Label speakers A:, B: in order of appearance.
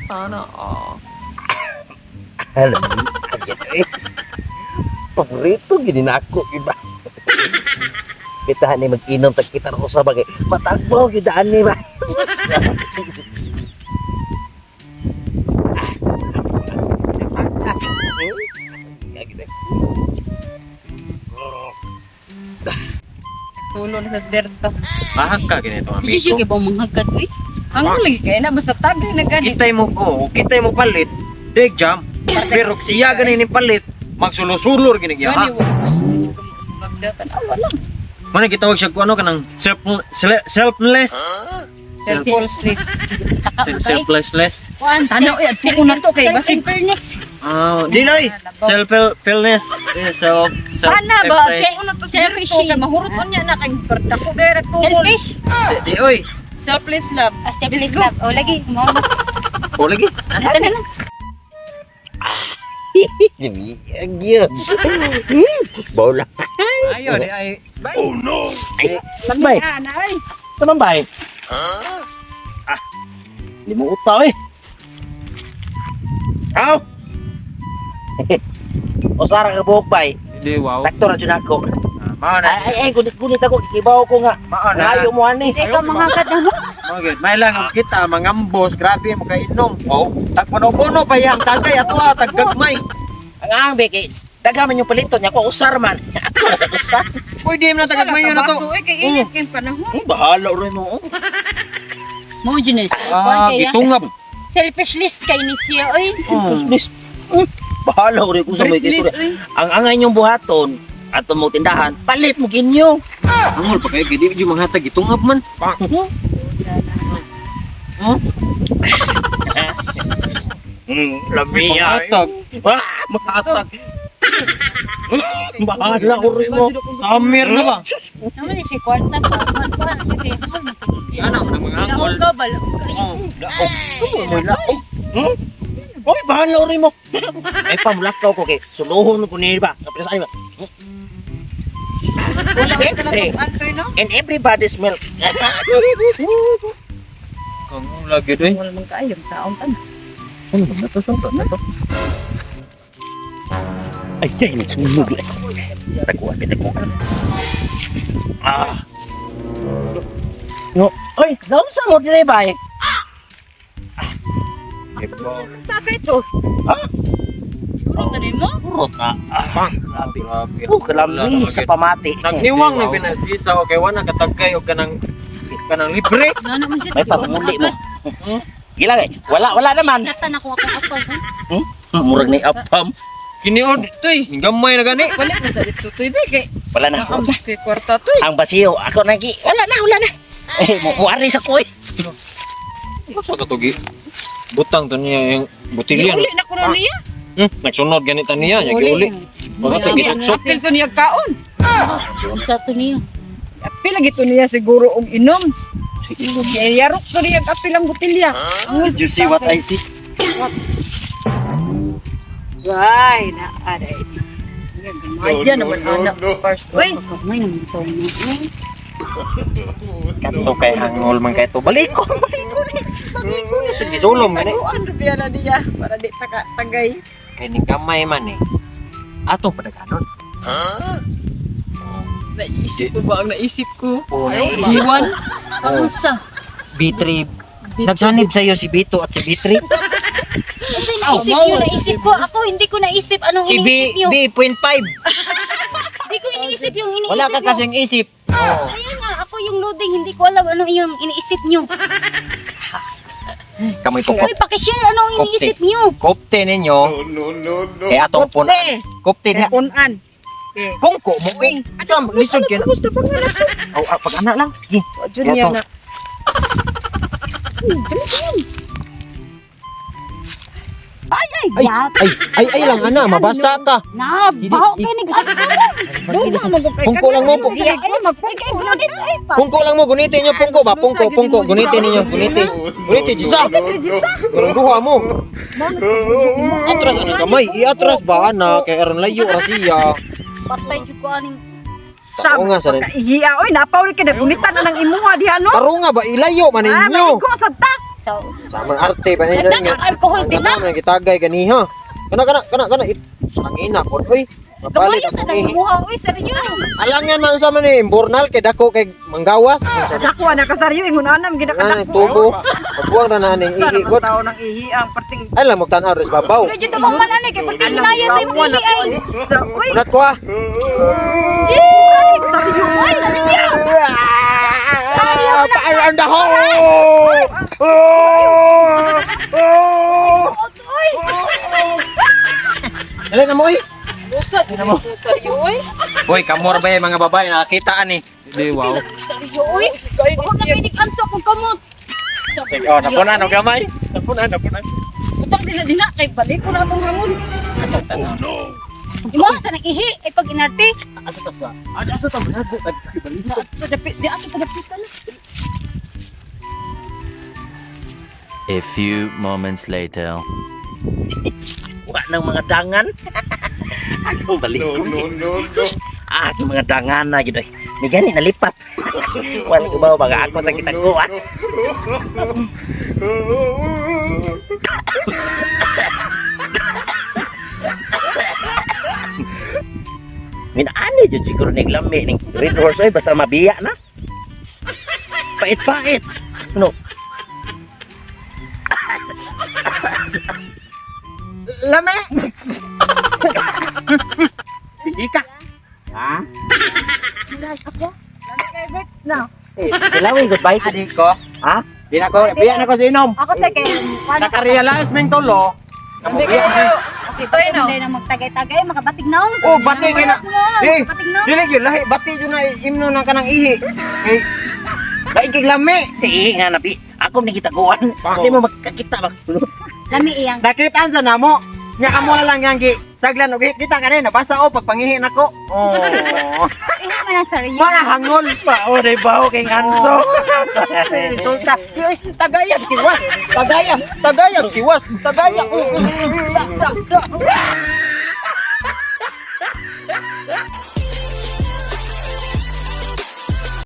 A: Sana all.
B: Alam mo, eh. Paborito gini na ako, iba. Kita ni mag-inom tag kita ko sa bagay. Matagbo gyud ani ba.
A: Sulo na sa Berto.
C: Mahag ka ganito,
D: Siya
C: amigo.
D: kay ba manghagkat uy?
A: Hangol lagi kay na basta tagay na gani.
C: Kitay mo, oh, kitay mo palit, big jam. Pero siya ganin ni palit, magsulo-sulor gini
A: Gani
C: ha.
A: wa. Magdatan ah wala.
C: Mana gitawag siya ko ano kanang self selfless.
A: Selfless.
C: Selfless.
D: Kuan.
A: Tanaw eh adto ko na to kay basig
D: Fairness.
C: Ah, di lay. Selfless. Eh, self self.
A: Ana ba
C: self-
A: kay una to si Berto kay mahurot unya na kay dako kay ra tuhol.
D: Selfish.
C: Di oy.
A: Selfless love.
D: Ah, selfless
A: Let's go.
D: love. Oh, lagi. Mo.
C: O lagi.
D: Ano na lang.
B: Gyud. Bola.
C: Ayo di ay. Bye.
B: Oh no. Ay, bay.
A: Ana ay.
B: Sa bay? Ah. Limuot ta eh. Aw. Osara ka buhok bay.
C: Hindi wow.
B: Sakto ra jud ako.
C: Mao na.
B: Ay ay ay gunit-gunit ako kibaw ko nga.
C: Mao na.
B: Ngayo mo ani.
D: Hindi ka manghagkat na mo.
C: Mao gyud. May lang og kita mangambos, grabe mo kainom. Oh, tagpuno-puno pa yang tagay ato ah, taggagmay.
B: Ang ang kay dagha man yung paliton niya ko usar man. Ako ra sa usar.
C: Pwede mo na tagagmay na to.
A: Kabaso, eh, kay init kay panahon.
B: Bahala ra mo.
D: Mo dyan na siya.
C: Ah,
D: Kuan kay, ah.
C: gitungab.
D: Selfishness kay ni siya oy.
B: Business. Bahala ra kung sa may
A: Breathless,
B: istorya.
A: oy.
B: Ang angay niyong buhaton ato mo tindahan, palit mo ginyo.
C: Angol pa kayo, di yung mga gitungab man.
B: Lamiya.
C: Panghatag.
B: Ah, mahatag. Bahala uri mo.
C: Summer na ba?
D: Naman ni siya kwarta pa. Kuan kuan ano kay hangol man kay siya.
C: Ano man ang mga angol?
D: Laog ka ba? Laog ka.
C: Oh,
B: Laog. Tumo mo laog. Hmm? Oy, bahala uri mo. Ay pamulakaw ko kay suluhon ko ni ba. Kapila sa ba.
A: Wala ka
B: Pepsi.
A: talaga antoy no.
B: And everybody's milk.
C: Kang lagi doy.
A: Wala man kaayo saon tan.
C: Ano ba na to? Saan to? Ano to?
B: Ay, ay, nagsunog. Taguan, taguan. Ah. No. Oy, naunsa mo dire bay?
A: Tagay to.
B: Ha?
D: Puro na mo.
B: Purot na. Ah,
C: Grabe. Grabe.
B: Oh, kalami sa pamati.
C: Nagniwang ng pinasisa o kay wala katagkay o kanang kanang libre.
D: Na naman siya.
B: May pamuli mo. Gila kay. Wala, wala naman.
D: Natan ako akong apaw.
B: Murag ni apam.
C: Kiniod.
A: Tuy.
C: Gamay na gani.
A: Balik na sa dito tuy be kay.
B: Wala na.
A: Naambot kay kwarta tuy.
B: Ang basiyo, ako nagi. Wala na, wala na. Eh, mo muari sa koy.
C: Sa katugi. Butang to niya yung botilya.
A: Uli na ko na niya.
C: Nagsunod ganita niya, niya giuli. Mga to gituktok.
A: Apil to niya kaon.
D: Unsa to niyo?
A: Apil lagi to niya siguro og inom. Kay yarok to niya apil ang botelya.
B: Did you see what I see?
A: Ay, na aray. Gamaya naman anak first. Uy,
D: Kamay naman to mo.
C: Kato kay hangol man kay to. Baliko, baliko ni. Baliko ni sud gisulom gani.
A: Taguan ra na niya para di ta ka tagay.
C: Kay ning gamay man eh. Atong padaganon.
A: Naisip ko ba ang naisip ko?
C: Oh, naisip.
A: Iwan.
D: Unsa?
C: B3. Nagsanib sa iyo si B2 at si B3.
D: Unsa naisip niyo? Naisip ko. Ako hindi ko naisip anong
C: Si B
D: iniisip niyo.
C: B.5.
D: Hindi ko iniisip yung iniisip
C: Wala ka
D: niyo.
C: kasing isip.
D: Ayun nga, ako yung loading, hindi ko alam ano yung iniisip niyo.
C: Kamoy po
D: Uy, pakishare ano ang iniisip niyo.
C: Kopte ninyo.
E: No, no, no.
C: Kay atong pun.
A: Kopte.
C: Kopte
A: Kay
C: na.
A: punan. Okay.
C: Pungko mo eh. Ano, lisod kay.
A: Gusto pa nga na.
C: Oh, ah, pag anak lang. Sige.
A: Junior
C: Yato.
A: na.
C: Ay, ay, ay, ay lang ana, mabasa ka.
D: Na, baho kayo nag-answer.
A: Duga magukay.
C: Pungko lang mo, pungko.
A: Ay, magpungko lang dito ay.
C: Pungko lang mo, gunitin niyo pungko ba? Pungko, pungko, gunitin ninyo, gunitin. Gunitin, Jisa. Ganun duha mo. Atras ang kamay, iatras ba ana kay aron layo ra siya.
D: Patay jud ko aning
A: Sab.
C: Oo nga, sa rin.
A: Iya, oy, napauli kay nagunitan na ng imuha diha no.
C: Taro nga ba ilayo man
A: Ah,
C: ninyo.
A: maigo sa ta.
D: Sa
C: Sa man arte ba nila.
D: Ganda ng alcohol din na.
C: Kana gitagay ganiha. Kana kana kana kana it sangina kon oy. Mapalit
D: Kabayo sa
C: ang ihi.
D: nagmuha oy, seryo.
C: Alangan man sa man ni imburnal kay dako kay manggawas.
A: Dako ana ka saryo ingon anam
C: Ana
A: ginakadako.
C: tubo. Pagbuang na na ning
A: Sa
C: ihi
A: naman
C: god.
A: tao ng ihi ang parting
C: Ay lang magtan-aw res babaw.
D: Medyo tumang man ani kay perti hinaya sa imong ihi ay.
A: Sa uy,
C: Unat ko ah.
A: saryo uy.
C: Fire on the hole! Dali na mo oy.
D: Busa, seryo oy.
E: Boy, kamor ba yung mga babae nakakitaan eh. Di wow.
D: Seryo oy. Ako na pinig ansa kung kamot.
E: Oh, napunan og gamay. Napunan, napunan.
D: Utang din na din na kay balik ko na akong hangon. Imo sa nang ihi ay pag inarte.
E: Asa to sa? Asa to?
A: Dapit di ato padapitan.
F: A few moments later.
B: Wa ng mga dangan. Ako balik ko.
G: No, no, no.
B: Ah, yung mga dangan na gid. Ni gani nalipat. Wala ko ba baga ako sa kitaguan. Minaani jud siguro ni lami ning Red Horse ay basta mabiya na. Pait-pait. Ano?
C: Lame.
B: Bisika. Ha?
A: Na.
B: Eh, Kilawin goodbye.
C: Adi ko.
B: Ha?
C: Di na ko, biya na ko sa inom.
D: Ako sa kay
C: Nakarealize ming tulo.
A: Hindi kayo.
D: Okay,
A: Tayo na.
D: hindi na magtagay-tagay, makabatig na.
C: Oh, bati kay na. Di,
D: Batig na.
C: dili gyud lahi bati jud na imno nang kanang ihi. Kay lain kay lami.
B: Eh, nga nabi. Ako ni kitaguan. Hindi mo magkakita ba?
D: Lami iyang.
C: Nakitaan sa namo. Nya kamo lang yang gi saglan og kita ka nabasa o pagpangihi nako. Oh.
D: Ihi man ang saryo.
C: Mga hangol.
B: Bao day bao kay nganso.
C: Resulta. Uy, tagayag tiwas. Tagayag, tagayag tiwas. Tagayag. Da, da, da.